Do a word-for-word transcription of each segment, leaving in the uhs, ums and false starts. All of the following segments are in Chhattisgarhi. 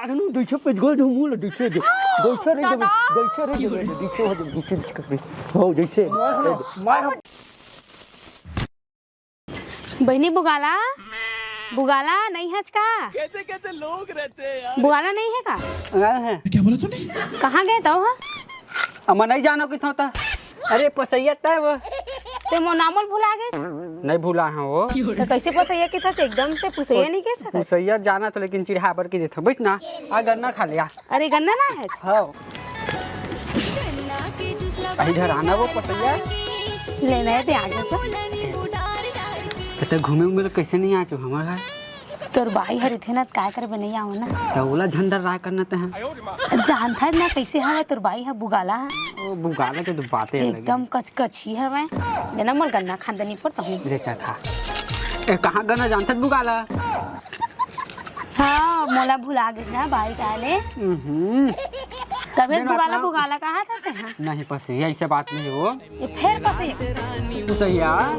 अरे नु, दुई सौ पेज गोल जो मूल, दुई सौ दे। दुई सौ रे, दादा। दुई सौ रे, दुई सौ, दुई सौ, दुई सौ। हो, दुई सौ। बहिनी बुगाला, बुगाला नहीं हच का? कैसे कैसे लोग रहते हैं यार। बुगाला नहीं है का? हाँ है। क्या बोला तूने? कहाँ गए तौ हा? अम्मा नहीं जानो किथों ता। अरे पसैया तय वो। ते मोर नाम ल भुला गे? नहीं भुला है वो। तो कैसे पसैया किथस एकदम से? पसैया नहीं कह सकत? पसैया जाना तो लेकिन चिढ़ा पर के देथों। बैठ ना, आ गन्ना खा लिया। अरे गन्ना ना है? हाँ। अही घर आना वो पसैया। लेना है ते आगे तो। तो घूमे उमे ला कैसे नहीं आचो हमार घर? तोर बाई हर इथे ना, काय करे बने आवा ना। तो ओला झंडा राय करना ते हैं। जानता है ना कैसे हवे तोर बाई ह बुगाला ह। ओ बुगाला के तो बातें अलग है। एकदम कचकची हवे। लेना मोर गन्ना खान देनी पर तहूँ। ले चल खा। ए, कहाँ गन्ना जानता है बुगाला? हाँ, मोला भुला गे ना बाई काले। हम्म। तबे मेरा बुगाला, अपना बुगाला कहा था ते, हाँ? नहीं, पसैया ऐसे बात नहीं हो। ये फेर पसैया। पसैया,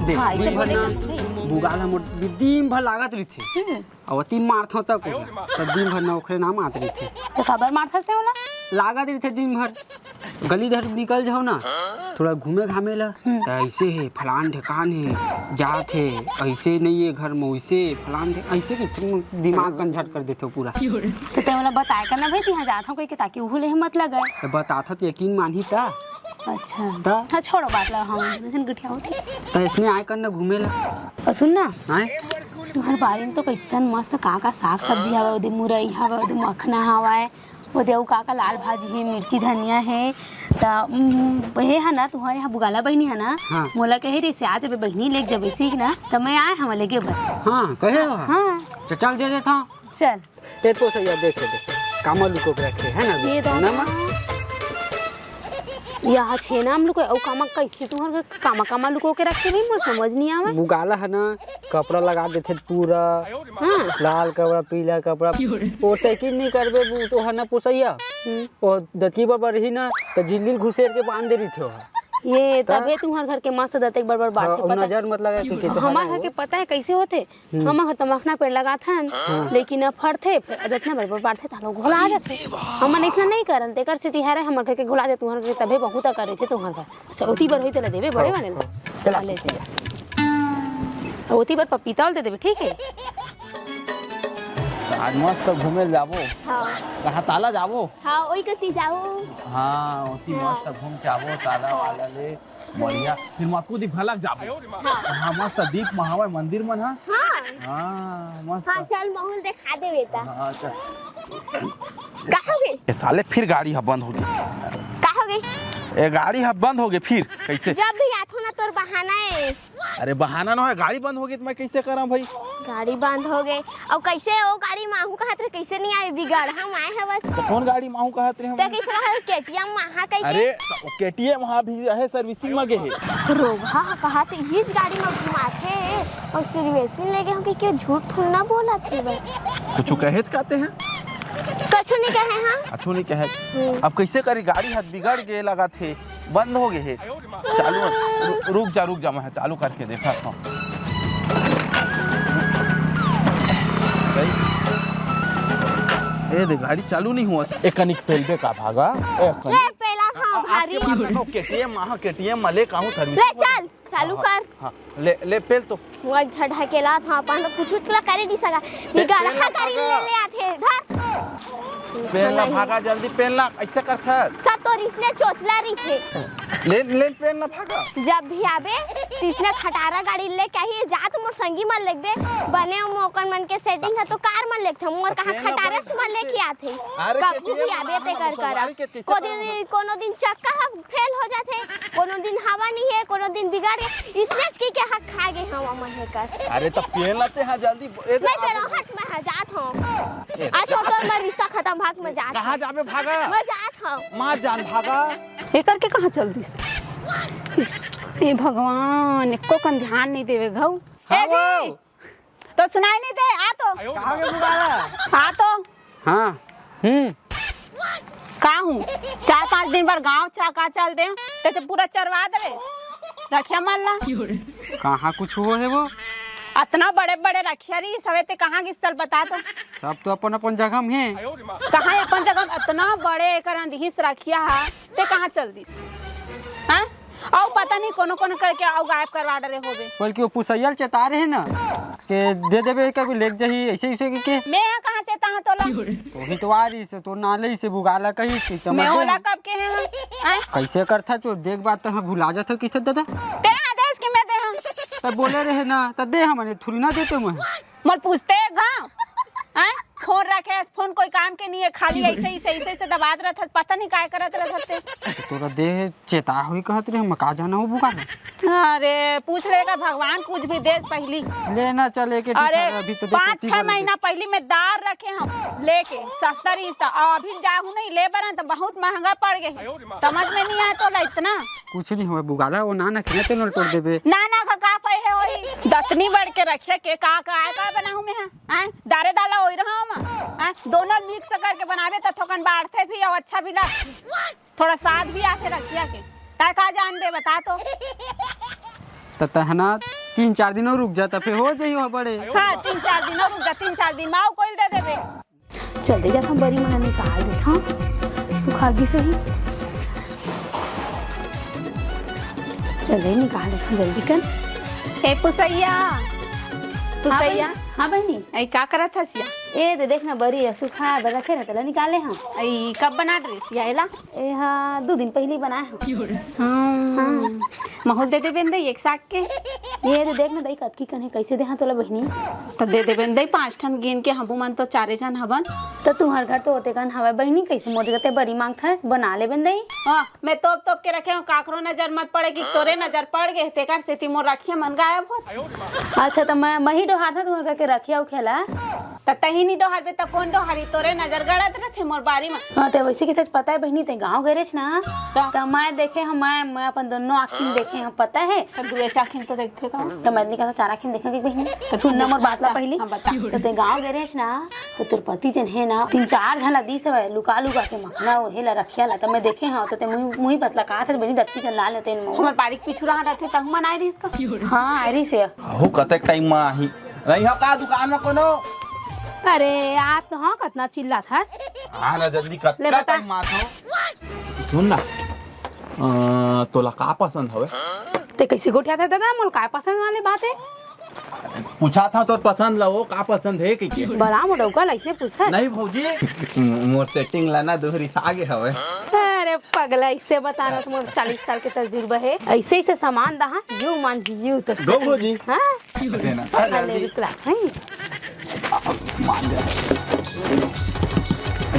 देख, हाँ, इसे दिन भर बोले ना, कि नहीं। बुगाला मोर दिन भर लागत रहिथे। हम्म। अउ अति मारथों तक ओला, त दिन भर ना ओखरे नाम आत रहिथे। तो काबर मारथस ते ओला? लागत रहिथे दिन भर। गली डहर निकल जाओ ना, थोड़ा घूमे घामे ला, हम्म। त ऐसे हे, फलान ढेकान हे, जात हे, ऐसे नहीं हे घर में, वैसे फलान ढे-, ऐसे कि तुम दिमाग कंझट कर देथो पूरा। तो ते ओला बताए करना भाई, तिहाँ जात हूँ कह के, ताकि उहू ले मत लगाए। तो बताथों त यकीन मानही ता। अच्छा। ता? हाँ, छोड़ो बात ला, हम जैसे गुठिया होती। तो इसने आए करना घूमे ला। अउ सुन ना, आए? तुम्हार बारी में तो कैसन मस्त का का साग सब्जी हवे, ओदे मुरई हवे, ओदे मखना हवे, ओदे अउ का का लाल भाजी हे, मिर्ची धनिया हे। त, उम, हे है ना, तुम्हारे यहाँ बुगाला बहिनी है ना, हाँ। मोला कहे रहिसे, "आ जबे बहिनी, लेके जबे सीख ना," त मैं आए हूँ लेके बर। हाँ, कहे हो? हाँ। च-, चल दे देता हूँ। चल। ते तो सही है, देखे दे। कामा लुको के रखे, है ना? ये तो ना माँ? यहाँ छेना हम लोग को, अउ कामा कैसे तुम्हारे घर कामा, कामा लुको के रखे भाई, मोर समझ नहीं आवे। बुगाला है ना, कपड़ा लगा देथे पूरा, हाँ। लाल कपड़ा, पीला कपड़ा, ओ ते की नहीं करबे, वो तो है ना पुसैया, हम्म। वो दतकी बाबा रही ना, तो झिल्ली घुसेर के बांध दे रही थे वहाँ। ये ता? तबे तुम्हारे घर के मस्त दते एक बार बार हाँ, बांधते, पता नजर मत लगा कि, कि हमारे घर के पता है कैसे होते? हम्म। हमर घर तो मखना पेड़ लगाथन, हाँ। लेकिन अब फरथे, फेर जतना बड़ बड़ बाढ़थे, तहाँ लोग घोला जाथे। हमन अइसना नइ करन, तेकर सेती हरे हमर घर के घोला जाथे, तुँहर घर के तभे बहुत अकन रहिथे तुँहर घर। अच्छा, ओती बर होई तेला देबे, बड़े हाँ, वाले ला। हाँ। चला, ले, चला। ओती बर पपीता ल दे देबे, ठीक हे? आज मस्त घूमे ल जाबो। हाँ। कहाँ ताला जाबो? हाँ, ओई कती जाओ। हाँ, ओती हाँ। मस्त घूम के आबो, ताला वाला ले। बढ़िया। फिर मक्कू दीप घलक जाबो। हाँ। हाँ, मस्त दीप महावय मंदिर मन ह। हाँ। हाँ, मस्त। हाँ, चल, महूँ ल देखा देबे त। हाँ, चल। का हो गे? ए साले, फिर गाड़ी ह बंद हो गे। का हो गे? ए, गाड़ी ह बंद हो गे फिर। कैसे? जब भी आथो ना, तोर बहाना हे। अरे, बहाना ना होय, गाड़ी बंद हो गे त मैं कैसे करंव भाई? गाड़ी बंद हो गे। अउ कैसे ओ गाड़ी माहू कहत रहे, कैसे नइ आए, बिगड़ हम आए हवस। त कौन गाड़ी माहू कहत रहे हम? ते कैसे कहत, केटीएम माहा कहि के? अरे, त केटीएम हा भी हे, servicing म गे हे। रोगहा हा कहत हे, इहीच गाड़ी म घुमाथे अउ servicing ले गे हम कहि के, झूठ थोड़ी ना बोलत हे भाई। कुछु कहेच कहते हैं? कछु नइ कहे, हाँ? कछु नइ कहे। हम्म। अब कैसे करी, गाड़ी हा बिगड़ गे लगत हे। बंद हो गे हे। चालू, रु-, रुक जा, रुक जा, मैं चालू करके देखत हँव। ए दे, गाड़ी चालू नइ होवत। ए कनिक पेलबे का भागा? ए कनिक। ए, पेला था आ, भारी। आपके बात रखो, केटीएम, हाँ, केटीएम म ले कहूँ service। ले चल, चालू हाँ, कर। हाँ। ले, ले पेल तो। वो अच्छा ढकेला था, अपन तो कुछ उचला करे नहीं सका। ये गड़हा गाड़ी ले, ले आथे, धर। पेल ना भागा, जल्दी पेल ना, ऐसे कर थर। सब तो रिसने चोचला रही थे। ले, ले पेल ना भागा। जब भी आबे, रिसने खटारा गाड़ी ले कही, जा तो मोर संगी मन लेगबे, बने मोकन मन के setting है तो कार मन लेगथे, मोर कहाँ पेल ना खटारा भाई, मन लेके आथे। अरे कभी भी आबे ते कर करा। को दिन, कोनो दिन चक्का ह फेल हो जाथे, कोनो दिन हवा नइ हे, कोनो दिन बिगड़ गे, इसने की के हक खा गे हवा मन हे कर। अरे त पेल ना ते हा जल्दी, ए दे नहीं पेल, हट मैं हा जात हँव। ए, आज तो तोर मैं रिश्ता खतम, भाग मैं जात हँव। कहाँ जाबे भागा? मैं जात हँव। माँ जान भागा। एकर के कहाँ चल दिस? हे भगवान, एको कन ध्यान नइ देवे घऊ। हाँ, हे जी। वो। तो सुनाई नइ दे, आ तो। कहाँ गे बुलाया? आ तो। हाँ। हम्म। का हूँ? चार पाँच दिन बर गाँव चा का चल दे, ते तो पूरा चरवा देवे। रखिया मन ला। कहाँ कुछ हो हे वो? अतना बड़े बड़े रखिया रहिस हवे, ते कहाँ गिस चल बता तो? सब तो अपन अपन जगह में हे। कहाँ अपन जगह में? अतना बड़े एकर अंधीस रखिया हा, ते कहाँ चल दिस? हाँ? अउ पता नहीं कोनो कोनो करके अउ गायब करवा डरे होबे। बल्कि वो पुसैया ल चेता रहे ना, के दे देबे, कभी लेके जाही, ऐसे ऐसे के, के। मैं यहाँ कहाँ चेता हूँ तोला? वही तो आ रही से, तो ना ले से बुगाला कही थी, समझ मैं गए? ओला कब के हैं? हाँ? कैसे करथा चोर, देख बात तो हम भुला जात हो, किथे दादा? ते आदेश के मैं दे हम। तब बोले रहे ना, तब दे, हमने थोड़ी ना देते मैं। मोर पूछते एक घाव। हैं? फोन रखे हस, फोन कोई काम के नहीं है, खाली ऐसे ही, ऐसे, ऐसे, ऐसे दबात रहत हस, पता नहीं काय करत रहत हस ते। तो तोरा देह चेता हुई कहत रहे, हम का जाना हो बुका में। अरे, पूछ ले का भगवान कुछ भी देस पहली। लेना चले के ठीक अरे, है, अभी तो देखो पाँच ठीक छह है। महीना पहली मैं दार रखे हम लेके, सस्ता रहिस त, अभी जाहू नहीं ले बरन त बहुत महंगा पड़ गए। समझ में नहीं आया तोला इतना। कुछ नहीं हुआ बुगाला, वो ना ना खेले तेल तोड़ देबे। ना ना का, का पै है वही। दतनी बढ़ के रखे के का, का आय का बनाहूं मैं, हाँ? आय, दारे दाला ओई रहा हम। आय, दोनों मिक्स करके बनावे त थोकन बाढ़ते भी और अच्छा भी लगथे। थोड़ा स्वाद भी आथे रखिया के। तै का जानबे बता तो। त तहना तीन चार दिन और रुक जा, त फिर हो जाई हो बड़े। हाँ, तीन चार दिन और रुक जा, तीन चार दिन में अउ कोई दे देबे। चल दे जात हम बरी मन निकाल देत हूँ, सुखा गिस होही। चल दे निकाल देत हूँ जल्दी कर। ए पुसैया, पुसैया। हाँ बहिनी। ए का करत हस या? ए दे देख ना बरी है, सुखा बर रखे रहते ला निकाले हम। ए कब बना ड्रेस या एला? ए हाँ, दो दिन पहले बनाए हम। हाँ। हाँ। महूल दे देबे न दई एक साग के। ये दे देख ना दई कतकी कन हे, कैसे देहा तोला बहिनी? त दे देबे न दई पाँच ठन गिन के, हमू मन तो चारे झन हवन। त तुम्हर घर तो ओते कन हवय बहिनी, कैसे मोर जगह ते बरी मांगथस, बना लेबे न दई। हाँ, मैं तोप तोप के रखे हूँ, काकरो नजर मत पड़े कि तोरे नजर पड़ गए, तेकर सेती मोर रखिया मन गायब होत। अच्छा, त मैं, मैं ही डोहार था तुम्हर घर के रखिया उखेला। त तही नी डोहारबे त कोन डोहारी? तोरे नजर गड़त रथे मोर बारी म। हाँ, ते वैसे किथे पता है बहिनी, ते गाँव गे रहेस ना, त? त मैं देखे हूँ, मैं, मैं अपन दोनों आँखी में देखे हूँ, पता है? त दुए आँखी में तो देखथे का? त मैं नहीं कहता चार आँखी में देखे कि बहिनी, त सुन ना मोर बात ला बता, पहली। हाँ, बता। त ते गाँव गे रहेस ना, त तोर पति जन है ना, तीन चार झन ला दिस हवय, लुका लुका के मखना, ओहे ला रखिया ला, त मैं देखे हूँ, त ते मुही, मुही बतला कहा था, बहिनी दत्ती जन ला लेते हैं। हमर बारी के पीछू रहा रहथे, तहु मन आए रहिस का? हाँ, आए रहिस हे। अहो, कतेक टाइम म आही? रही हो का दुकान म कोनो? अरे, आज तो हाँ, कतना चिल्लात हस। आ ना जल्दी, ले कतका बता। टाइम म आत हो? सुन ना, अ, तोला का पसंद हवे? ते कैसे गोठियात हस दादा, मोला का पसंद वाले बात है? पूछा था तोर पसंद ला, वो का पसंद है कहिके? बड़ा मोटौका ला ऐसे पूछत हस? नहीं भौजी, मोर सेटिंग ला ना दोहरी सागे हवे। अरे पगला, ऐसे बताना तो मोर चालीस साल के तजुर्बा है, ऐसे ऐसे सामान दहा, यू मान जी, यू तो गो भौजी। हाँ? देना। हाँ, ले, रुक ला, हैं?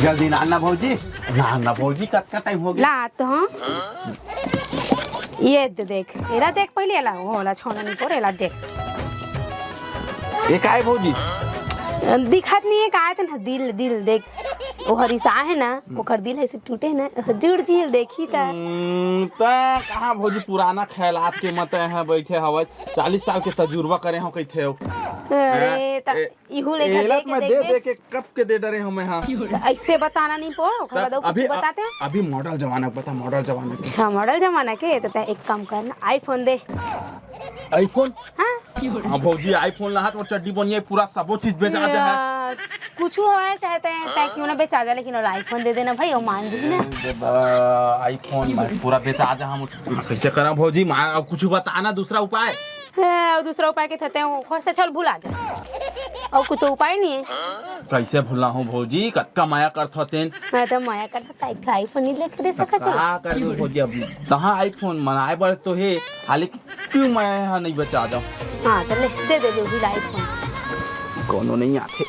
जल्दी ना, ना भौजी, ना, ना भौजी, कतका टाइम हो गया? ला तो हाँ। ये दे देख, एला देख पहले, एला, ओला छोड़ा नहीं पर, एला देख। ये का है भौजी? दिखत नहीं है, का है तेन दिल, दिल देख। ओ हरिसा है ना, ओकर दिल ऐसे टूटे ना, जुड़ झील देखी ता। हम्म, तै कहाँ भौजी पुराना ख्यालात के मत है बैठे हवस, चालीस साल के तजुर्बा करे हो कहिथे हो। अरे, हैं? त ए, इहू लेखा एला दे त के मैं देख दे, दे। दे के कब के दे डरे हूँ मैं, हाँ। त ऐसे बताना नहीं पो, ओकर बाद अउ कुछ अभी, बताते हैं। अभी मॉडल जमाना के बता, मॉडल जमाना के। अच्छा, मॉडल जमाना के, त तै एक काम कर ना, iPhone दे। iPhone? हाँ। हाँ भौजी, iPhone ला हाथ और चड्डी बनिए, पूरा सबो चीज बेचा जा है। कुछ होए चाहे तै, तै क्यों ना बेचा जा, लेकिन और iPhone दे देना भाई, वो मान जी ना। ए, दे दा, iPhone मैं पूरा बेचा जा हम। कैसे करा भौजी, मैं अब कुछ बताना दूसरा उपाय। हाँ, और दूसरा उपाय के थते ओखर से चल भुला जा। और कुछ तो उपाय नहीं है। कैसे भुला हूँ भौजी, कतका माया करत हो तेन। मैं तो माया करत ताई का iPhone नहीं लेके दे सकत का हूँ। करबो भौजी, अब तहाँ iPhone मनाए बर तो हे, हालांकि क्यों मैं यहाँ नहीं बचा जाऊँ। हाँ, तो ले, दे दे बेबी ला iPhone। कोनो नहीं आथे।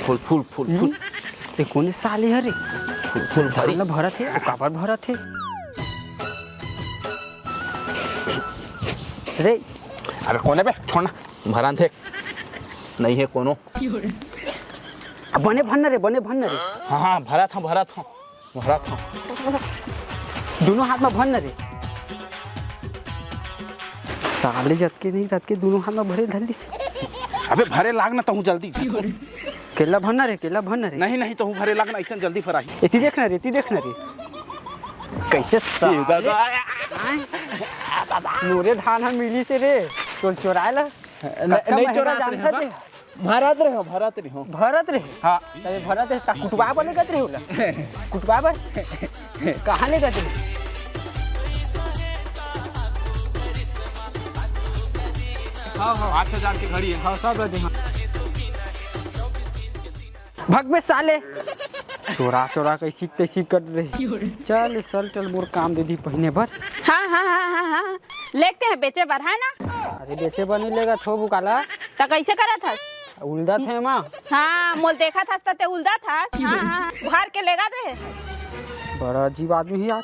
फुल, फुल, फुल, फुल। हम्म? ते कोने साले हरे? फुल, फुल भरी। धान भरत हे, वो काबर भरत हे? रे। अबे कोने बे? छोड़ ना। भरन थे। नहीं है कोनो। अब बने भरना रे, बने भरना रे। हाँ, हाँ, भरत हूँ, भरत हूँ। भरत हूँ। दोनों हाथ में भरना रे। साले जतके नहीं, ततके दोनों हाथ में भरे धर लीजिए। अबे भरे लाग ना, तहूँ जल्दी। केला भरना रे, केला भरना रे। नहीं, नहीं, तहूँ भरे लाग ना, ऐसन जल्दी फराही। एती देखना रे, एती देखना रे। कैसे साले? दादा। मोरे धान ह मिली से रे, तोर चोराए ला। नहीं, कक्का नहीं महिमा चोरात रहे जानता हो। जे? भरत रहे हो, भरत रहे हो। भरत रहे? हाँ। तबे भरत रहे, ता कुटवा बने गत रहे होला। कुटवा बन? कहाँ ले गत रहे? हाँ, हाँ। पाँच हजार की घड़ी है। हाँ, सब रहते हैं। भग बे साले। चोरा चोरा कैसी तैसी कर रही। चल सल चल, मोर काम दे दी पहिने बर। हाँ, हाँ, हाँ, हाँ, हाँ। लेगते हैं बेचे बर, है ना? अरे बेचे बर नहीं लेगत हो बुकाला। त कैसे करत हस? उलदत हे माँ। हाँ, मोल देखत हस त ते उलदत हस। हाँ, हाँ, भर के लेगत रहे। बड़ा अजीब आदमी है यार।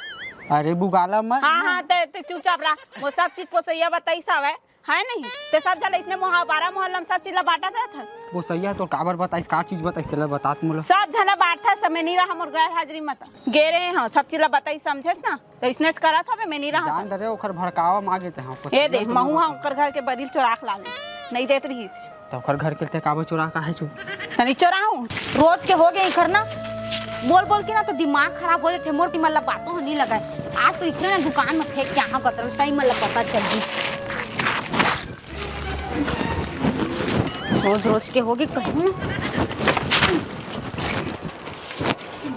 अरे बुकाला मैं। हाँ, हाँ, ते, ते चुपचाप रह। मोर सब चीज पोसैया बताइस हवय। है नहीं? ते सब झन इसने मोहा-, बारह मोहल्ला में सब चीज ला बांटत रहत हस। पोसैया तो काबर बताइस, का चीज बताइस, तेला बतात मोला। सब झन ला बांटत हस, मैं नहीं रहा, मोर गैर हाजिरी मत। गे रहे हो, सब चीज ला बताइस, समझेस ना? तो इसने च करत हवे, मैं नहीं रहा। जान दे रे, ओखर भड़कावा मागे ते, हाँ, ए दे, महू हा ओकर घर के बदिल चोराक लाने। नहीं देत रहीस। त ओकर घर के ते काबर चोरा का है चुप? तनी चोराहूं। रोज के हो गए इखर ना, बोल बोल के ना तो दिमाग खराब हो जाथे। मोर दिमाग ला बातों नहीं लगाए। आज तो इतने ना दुकान में फेंक के यहाँ कतरल टाइम ला पता चल जी। रोज रोज के हो गए कहूँ।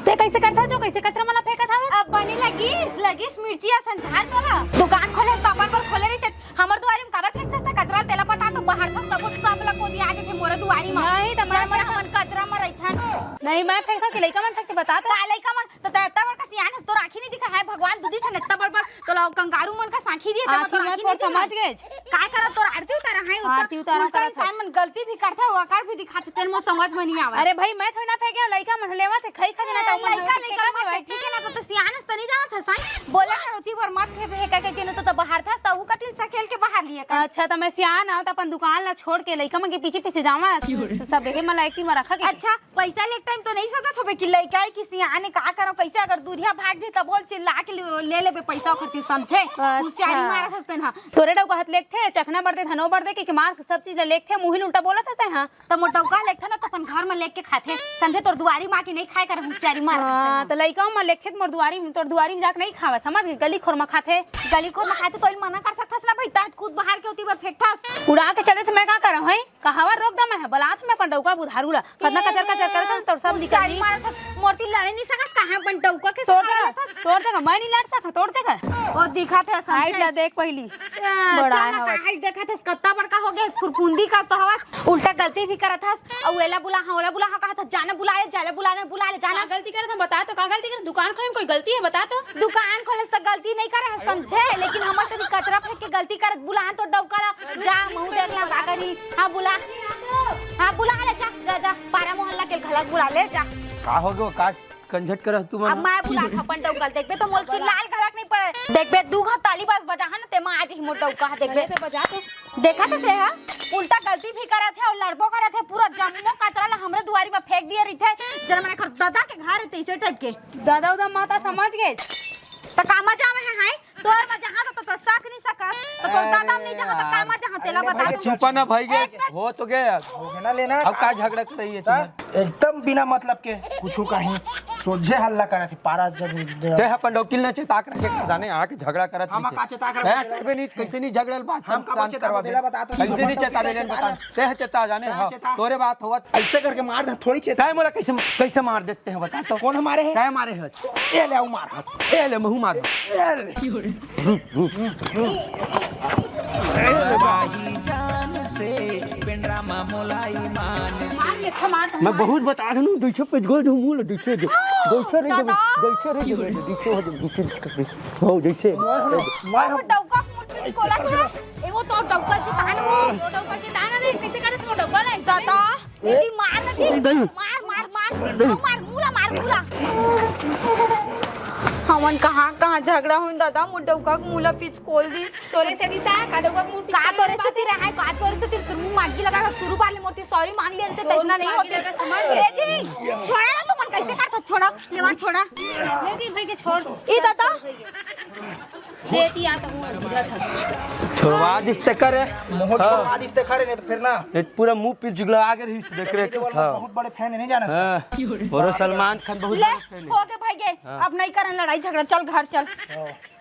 ते कैसे करता जो कैसे कचरा मला फेंकत हवे? अब बनी लगिस, लगिस मिर्ची असन झाड़ तोला। दुकान खोले, पापड़ पर खोले रही हमर दुआरी म काबर फेंकथस त कचरा ल? तेला बता तो, बाहर से तबो सब ल कोदी आ जथे मोरे दुआरी म। नहीं त मैं, मैं हमन कचरा म रहिथन। नहीं, मैं फेंकथंव कि लइका मन फेंकथे, बता तो। का लइका मन? त तैं इतना बड़का सियान हस, तोर आँखी नहीं दिखा है? भगवान दूधी ठन इतना बड़ बड़ तोला कंगारू मन का साँखी दिए, आँखी तोर मत आँखी फोड़, नहीं दिखा? समझ गेस। का करत तोर आरती उतारा है? आरती उतारा उल्टा करत इंसान हस। मन गलती भी करथे, ओकर भी दिखाथे, तेन मोर समझ में नहीं आवे। अरे भाई, मैं थोड़ी ना फेंके, लइका मन लेवत हे, खई खा जाना, ए, त मन लइका, लइका फेंकत मत हवय। फेंक, ठीक है ना, तो, तो सियान हस, त नहीं जानत हस, साईं। बोले ना, ओती बर मत फेंक, फेंक, के, के, के, नु तो, तो बाहर था, तो वो कतिन सकेल के बाहर लिए कर। अच्छा, त मैं सियान आव, त अपन दुकान ला छोड़ के लइका मन के पीछे, पीछे जावा, सब देखे मन ला एक टीम रखा के। अच्छा, पैसा लेके टाइम तो नहीं सोचत होबे कि लइका है कि सियान है, का करो, कैसे अगर दूरिया भाग जाए, त बोल चिल्ला के ले, ले लेबे पैसा ओकर से, समझे? अच्छा। होशियारी मारत हस तेन हा। तोरे डौका हत लेकथे, चखना बर दे, धनो बर दे, कि, कि मार सब चीज ला लेकथे, मुँह ही उल्टा बोलत हस, हाँ। त मोर डौका लेगथे ना, त अपन घर म लेग के खाथे, समझे? तोर दुआरी म आके नइ खाए कर, होशियारी मार हाँ, खाथे। त लइका मन लेगथे त मोर दुआरी म, तोर दुआरी म जाके नइ खावय, समझ गे? गली खोर म खाथे। गली खोर म खाथे त ओला मना कर सकथस ना भई, तैं खुद बाहर के ओती बर फेंकथस। उड़ा के चले त मैं का करंव, हैं? कहावत रोक द मैं, बलात मैं अपन डौका बुधारू ला। कतना कचर कचर करत हस, तोर सब निकल होशियारी ली। मारत हस, मोर ती लड़े नइ सकस, कहाँ अपन डौका के तोर सहारा जगह, लेथस? तोर जगह, मैं नइ लड़ सकत, तोर जगह। ओ दिखत हे, समझे? हाइट ला देख पहिली। ए, बड़ा चल ना, हवस। हाइट देखत हस, कत्ता बड़का हो गया, फुरफुंदी का तो हवस। उल्टा गलती भी करत हस, अउ एला बुला, हाँ, ओला बुला, हाँ, कहत हस, जाने बुला ले, जाने बुला ले, बुला ले, जाना। का गलती करत हस, बता तो, का गलती करत हस? दुकान खोले में कोई गलती है, बता तो। दुकान खोले से गलती नहीं करे हस, समझे, लेकिन हमर कभी कचरा फेंक के गलती करत, बुला तो डौका ला, जा, महू देख ला, का करी, हाँ, बुला, हाँ, बुला ले, जा, जा, जा, पारा मोहल्ला के घलक बुला ले, जा। का हो गो, का कंझट करत हस तुमन? अब मैं बुला अपन डौका ल, देखबे तो मोर चिल्लाल घलक नहीं पड़े। देखबे दू घा ताली बस बजा है ना, तेमा आज ही मोर डौका ह, देखबे। अरे तो बजा तो। देखा तो से हा, उल्टा गलती भी करत हे अउ लड़बो करत हे, पूरा जम्मो कचरा ला हमरे दुआरी में फेंक दिए रहिथे, जरा मैंने कर दादा के घर है तैसे टाइप के। दादा उदा माता समझ गए। त का मजा में है, हाय? तोर म जहाँ तो, तो सक नहीं सकत, तो तोर दादा में नहीं जहाँ तो का म जहाँ तेला बता दो। चुपा ना भाई, ये एक मिनट। हो तो गया। हो गया ना लेना। अब का झगड़ा कर रही है ता? तुम? एकदम बिना मतलब के कुछ कहीं सोझे हल्ला करत हे, पारा जब ते अपन डौकी ल ना चेता के रखे, जाने आके झगड़ा करत हम रहिथे। का चेता के हैं, रखे? करबे नहीं, कैसे नहीं झगड़ा बात हम का शांत चेता करवा दे। बता तो। कैसे नहीं चेता, बेलन बता। ते ह चेता जाने, हाँ, हाँ, चेता। तोरे बात होवत। ऐसे करके मार दे, थोड़ी चेता। तैं मोला कैसे, कैसे मार देते हैं, बता तो। कौन हमारे हैं? तैं मारे है। ए ले, आऊ मार। ए ले, महू मार। ए ले। भाई जान से पेंडरा मा मोला ईमान। मार, ये अच्छा मार। मैं बहुत बता दूं, दुइछे पे गोल दूं, मुंह ले दुइछे दे। दुइछे रे, दादा। दुइछे रे, दुइछे हो, दुइछे। हो, जैसे। मार, मार। डौका मुर्गी कोला के। ए, वो तो डौका की तान, वो डौका की तान रे, कैसे करे तो डौका ले? दादा, ए, ए, मार ना जी। ए, दही। मार, मार, मार। दही। मार, मुला मार, मुला। हमन कहाँ, कहाँ झगड़ा होइन दादा, मोर डौका के मुला पीछ खोल दिस। तोरे से दिस, का डौका के मुंह पीछ का खोल तोरे दिस? से तिर है, का तोरे से तिर, तुम मागी लगा, शुरू बार ले मोर ती सॉरी मांग लिया, ते तोर तैसना नहीं मागी होती। लगा, समझ? ए जी, छोड़ा ना, तुमन कैसे कर सकत, छोड़ा, लेवा छोड़ा। ले दी भाई के छोड़। ई दादा, देती आ तो हूँ, बुझा था। छोड़वा दिस ते कर। मोह हाँ। छोड़वा दिस ते करे, नहीं तो फिर ना। ये पूरा मुंह पे जुगला आगे रही, देख रहे। ये वाला हाँ। बहुत बड़े फैन है, नहीं जाना इसका। हाँ। और सलमान खान बहुत ले, बड़े फैन है। हो गए भाई गए। हाँ। अब नहीं करन लड़ाई झगड़ा, चल घर चल। हाँ।